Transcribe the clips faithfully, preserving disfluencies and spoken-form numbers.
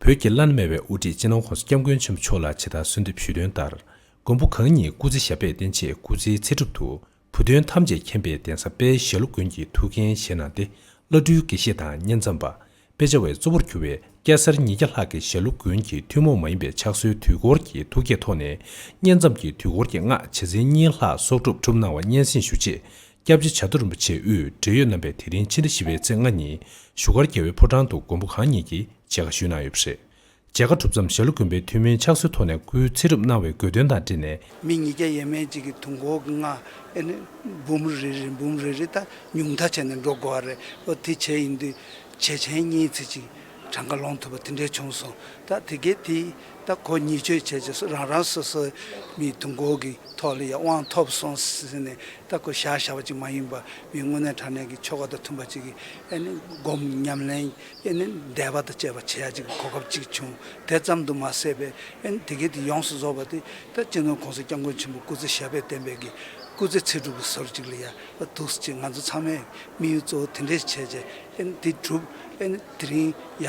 བོད་ཀྱི་བླ་ན་མེད་པའི་དབུ་ཁྲིད་སྤྱི་ནོར་༸གོང་ས་༸སྐྱབས་མགོན་ཆེན་པོ་མཆོག་ལ་ཇི་ལྟར་གསོལ་འདེབས་ཞུས་དོན་ལྟར། མགོན་པོ་གང་ཉིད་སྐུ་ཚེ་ཞབས་པད་བརྟན་ཆེད་སྐུ་ཚེའི་ཚེ་སྒྲུབ་ཏུ། བོད་དོན་ཐམས་ཅད་མཁྱེན་པའི་གདན་ས་དཔལ་ཞྭ་ལུ་དགོན་གྱི་ཐུགས་འགན་བཞེས་གནང་སྟེ། བླ་སྤྲུལ་དགེ་བཤེས་དང་བསྙེན་མཚམས་པ། དཔེ་ཆ་བའི་གཙོ་བོར་གྱུར་བའི་སྐྱ་སེར་ཉིས་བརྒྱ་ལྷག་གིས་ཞྭ་ལུ་དགོན་གྱི་ཐུན་མོང་མ་ཡིན་པའི་ཕྱག་སྲོལ་དུས་འཁོར་གྱི་ཐུགས་བསྐྱེད་ཐོག་ནས། བསྙེན་མཚམས་ཀྱི་དུས་འཁོར་གྱི་སྔགས་བྱེ་ཚན་གཉིས་ལྷག་གསོག་སྒྲུབ་གྲུབ་གནང་བ་སྙན་སེང་ཞུ་ཆེད། སྐྱབས་རྗེ་བྱ་དུར་རིན་པོ་ཆེ་དབུས་འབྲེལ་ཡོད་རྣམ་པས་དེ་རིང་ཕྱི་ཟླ་བཞི་པའི་ཚེས་ལྔ་ཉིན་བཞུགས་སྒར་རྒྱལ་བའི་ཕོ་བྲང་དུ་མགོན་པོ་གང་ཉིད་ཀྱིས་མཇལ་ཁ་ཞུས་གནང་ཡོད་པ་རེད། མཇལ་ཁ་གྲུབ་མཚམས་ཞྭ་ལུ་དགོན་པའི་ཐུན་མིན་ཕྱག་སྲོལ་ཐོག་ནས་སྐུའི་ཚེ་སྒྲུབ་གནང་བའི་དགོས་དོན་དང་འབྲེལ་ནས། མི་ཉིས་བརྒྱ་ཡས་མས་ཅིག་གིས་དུས་འཁོར་གྱི་སྔགས་ཨེ་ནི་འབུམ་རེ་རེ་འབུམ་རེ་རེ་ད་ཉུང་མཐའ་བྱས་ནས་འགྲོ་དགོས་པ་རེད། ཨོ་དེ་བྱས་ཡིན་དུས་བྱེ་ཆེན་གཉིས་ཙམ་ཅིག་གྲངས་ཀ་ལོངས་ཐུབ་པ་དེ་འདྲས་བྱུང་སོང་། ད་དེ་གས་དེ་ད་གོ་ཉེས་སྤྱོད་བྱས་བྱས་སོ་རང་རང་སོ་སོའི་མི་དུས་འཁོར་གྱི་ཐོག་ལ་ཡང་དབང་ཐོབ་སོང་ཟེར་ནས་ད་གོ་བཞག་བཞག་པ་ཅིག་མ་ཡིན་པ། མི་དངོས་གནས་དྲང་གནས་ཀྱི་ཆོ་ག་དང་མཐུན་པ་ཅིག་གི་ཨེ་ནི་སྒོམ་ཉམས་ལེན་ཨེ་ནི་བཟླས་པ་དང་བཅས་པ་བྱེད་ཡ་ཅིག་གི་གོ་སྐབས་ཅིག་བྱུང་། དེ་ཙམ་དུ་མ་ཟད་པའི་ཨེ་ནི་དེ་གས་དེ་ཡོངས་སུ་རྫོགས་པ་དེ་ད་སྤྱི་ནོར་༸གོང་ས་༸སྐྱབས་མགོན་ཆེན་པོ་སྐུ་ཚེ་ཞབས་པད་བརྟན་པའི་གི་སྐུ་ཚེ་ཚེ་སྒྲུབ་ཀྱི་ཟུར་ཅིག་ལ་ཡ་འདུག་སེ་ཅིག་ང་ཚོ་ཚང་མས་དམིགས་ཡུལ་གཙོ་བོ་དེ་འདྲས་བྱས་བྱས་ཨེ་ནི་དེ་གྲུབ། ཨེ་ནི་དེ་རིང་ཡ་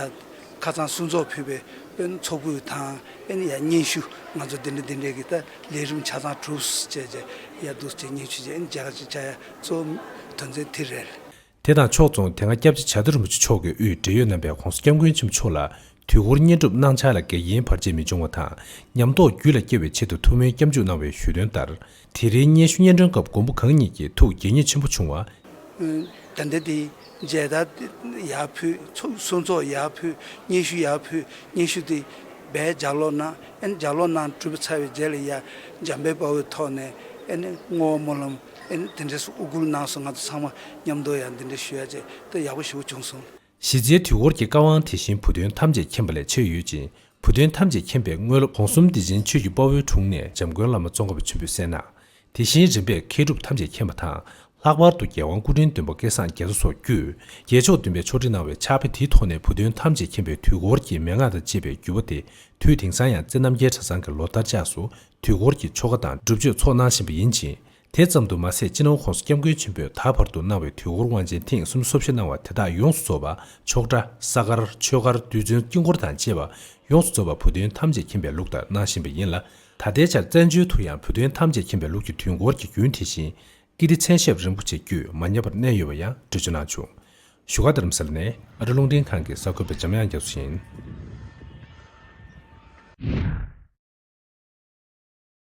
ཁ་སང་གསུང་ཚོགས་ཕུལ་བའི་ཨེ་ནི་ཚོགས་ཕུད་དང་ཨེ་ནི་ཡ་སྙན་ཞུ་ང་ཚོ་འདི་འདྲ་འདི་འདྲའི་གི་ད་ལས་རིམ་ཆ་ཚང་གྲུབ་བྱས་བྱས་ཡ་འདུག་སེ་ཅིག་སྙན་ཞུ་བྱས་ཨེ་ནི་མཇལ་ཁ་ཅིག་བཅར་ཡ་གཙོ་བོ་དོན་ཚན་དེ་རེད། དེ་དང་ཕྱོགས་མཚུངས་དེ་སྔ་སྐྱབས་རྗེ་བྱ་དུར་རིན་པོ་ཆེ་མཆོག་གིས་དབུས་འབྲེལ་ཡོད་རྣམ་པས་༸གོང་ས་༸སྐྱབས་མགོན་ཆེན་པོ་མཆོག་ལ་དུས་འཁོར་བསྙེན་སྒྲུབ་གནང་འཆར་ལ་འགལ་རྐྱེན་བར་ཆད་མི་འབྱུང་བ་དང་། ཉམས་རྟོགས་རྒྱུད་ལ་སྐྱེ་བའི་ཆེད་དུ་ཐུགས་སྨོན་སྐྱབས་འཇུག་གནང་བའི་ཞུས་དོན་ལྟར། དེ་རིང་སྙན་ཞུ་སྙན་སྒྲོན་སྐབས་མགོན་པོ་གང་ཉིད་ཀྱིས་ཐུགས་དགྱེས་མཉེས་ཆེན་པོ་བྱུང་བ། ད་ལྟ་དེ་མཇལ་དར་ཡར་ཕུལ། ཚོགས་གསུང་ཚོགས་ཡར་ཕུལ། སྙན་ཞུ་ཡར་ཕུལ། སྙན་ཞུ་དེ་སྦས་ལྗགས་ཀློག་གནང་། ཨེ་ནི་ལྗགས་ཀློག་གནང་གྲུབ་ཚར་བའི་རྗེས་ལ་ཡ་འཇམ་དཔལ་དཔའ་བོའི་ཐོག་ནས་ཨེ་ནི་བསྔོ་བ་སྨོན་ལམ་ཨེ་ནི་དེ་འདྲས་སུ་དབུ་བསྐུལ་གནང་སོང་། ང་ཚོ་ཚང་མ་མཉམ་དུ་ཡང་འདི་འདྲས་ཞུ་ཡ་བྱས་ད་ཡག་པོ་ཞེ་པོ་བྱུང་སོང་། གཞི་རྩའི་དུས་འཁོར་གྱི་བཀའ་དབང་དེ་བཞིན་བུ་སྟོན་ཐམས་ཅད་མཁྱེན་པ་ལས་མཆེད་ཡོད་ཅིང་། བུ་སྟོན་ཐམས་ཅད་མཁྱེན་པའི་དངོས་སློབ་གོང་གསུམ་སྡེ་ཆེན་ཆོས་ཀྱི་དཔའ་བོའི་དྲུང་ནས་འཇམ་མགོན་བླ་མ་ཙོང་ཁ་པ་ཆེན་པོས་གསན་གནང་། དེ་བཞིན་རིམ་པས་མཁས་གྲུབ་ཐམས་ཅད་མཁྱེན་པ་དང་། ལྷག་པར་དུ་རྒྱལ་དབང་སྐུ་ཕྲེང་བདུན་པ་སྐལ་བཟང་རྒྱ་མཚོ་སོགས་བརྒྱུད། རྒྱལ་མཆོག་བདུན་པས་ཕྱོགས་སྒྲིག་གནང་བའི་ཕྱག་དཔེ་དེའི་ཐོག་ནས་བུ་སྟོན་ཐམས་ཅད་མཁྱེན་པའི་དུས་འཁོར་གྱི་མན་ངག་དང་བཅས་པའི་བརྒྱུད་པ་དེ། དུས་དེང་སང་ཡང་རྩེ་རྣམ་རྒྱལ་གྲྭ་ཚང་གི་ལོ་ལྟར་འཆར་སུ། དུས་འཁོར་གྱི་ཆོ་ག་དང་སྒྲུབ་མཆོད་ཚོགས་གནང་བཞིན་པ་ཡིན་ཅིང་། དེ་ཙམ་དུ་མ་ཟད་སྤྱི་ནོར་༸གོང་ས་༸སྐྱབས་མགོན་ཆེན་པོས་ད་བར་དུ་གནང་བའི་དུས་འཁོར་དབང་ཆེན་ཐེངས་སུམ་ཅུ་སོ་བཞི་གནང་བ་དེ་དག་ཡོངས་སུ་རྫོགས་པ་ཆོག་གྲྭ། ས་དཀར། ཆོས་སྒར། རྡུལ་ཚོན། དཀྱིལ་འཁོར་དང་བཅས་པ་ཡོངས་སུ་རྫོགས་པ་བུ་སྟོན་ཐམས་ཅད་མཁྱེན་པའི་ལུགས་ལྟར་གནང་བཞིན་པ་ཡིན་ལ། ད་ལྟའི་ཆར་བཙན་བྱོལ་དུ་ཡང་བུ་སྟོན་ཐམས་ཅད་མཁྱེན་པའི་ལུགས་ཀྱི་དུས་འཁོར་གྱི་རྒྱུན་དེ་བཞིན་ཀིརྟི་མཚན་ཞབས་རིན་པོ་ཆེ་བརྒྱུད་མ་ཉམས་པར་གནས་ཡོད་པ་ཡང་འགྲེལ་བརྗོད་གནང་བྱུང་། བཞུགས་སྒར་རྡ་རམ་ས་ལ་ནས་ཨ་རི་རླུང་འཕྲིན་ཁང་གི་གསར་འགོད་པ་འཇམ་དབྱངས་རྒྱ་མཚོ་ཡིན།